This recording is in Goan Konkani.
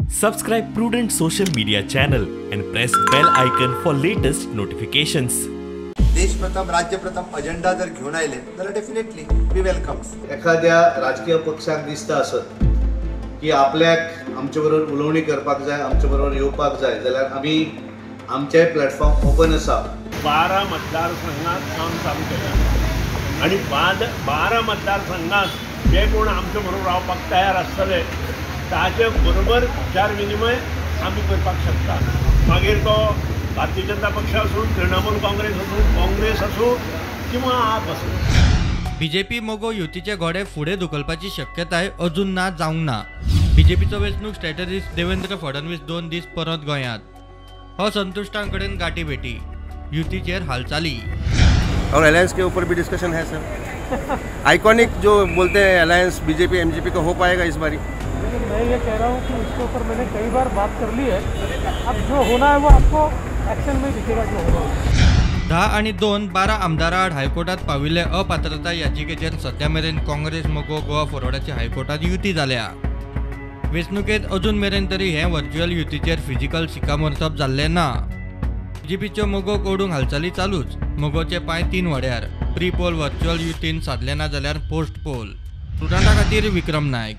Subscribe Prudent Social Media channel and press bell icon for latest notifications. देश प्रथम राज्य प्रथम अजेंडा जर घेवन आयले जाल्यार डेफिनेटली we welcome. एखाद्या राजकीय पक्षाक दिसता आसत की आपल्याक आमचे बरोबर उलोवणी करपाक जाय, आमचे बरोबर येवपाक जाय, जाल्यार आमी आमचेय प्लॅटफॉर्म ओपन आसा. 12 मतदारसंघात काम चालू केलां आनी 12 मतदारसंघात जे कोण आमचे बरोबर रावपाक तयार आसतले ताचे बरोबर विचार विनिमय आमी करपाक शकता. मागीर तो भारतीय जनता पक्ष आसूं, तृणमूल काँग्रेस आसूं, काँग्रेस आसूं किंवा आप आसूं. बीजेपी मगो युतीचे घोडे फुडें धुकलपाची शक्यताय अजून ना जावंक ना. बीजेपीचो वेंचणूक स्ट्रॅटजिस्ट देवेंद्र फडणवीस 2 दीस परत गोंयांत. हो संतुश्टां कडेन गाठी भेटी, युतीचेर हालचाली. और अलायंस के ऊपर भी डिस्कशन है सर. आइकॉनिक जो बोलते हैं अलायंस बीजेपी एमजीपी का हो पाएगा इस बारी? मैं ये कह रहा हूँ कि इसके ऊपर मैंने कई बार बात कर ली है. अब जो होना है वो आपको एक्शन में दिखेगा जो होना. 10 आनी 2 12 आमदारां आड हायकोर्टात पाविल्ले अपात्रता याचिकेचेर सद्या मेरेन काँग्रेस मगो गोवा फॉरवर्डाची हायकोर्टात युती जाल्या. वेंचणुकेंत अजून मेरेन तरी हे व्हर्च्युअल युतीचेर फिजिकल शिक्कामोर्तब जाल्लें ना. बीजेपीच्यो मगोक ओडूंक हालचाली चालूच. मगोचे पांय 3 वड्यार. प्री पोल व्हर्च्युअल युतीन सादले ना जाल्यार पोस्ट पोल. स्टुडंटा खातीर विक्रम नायक.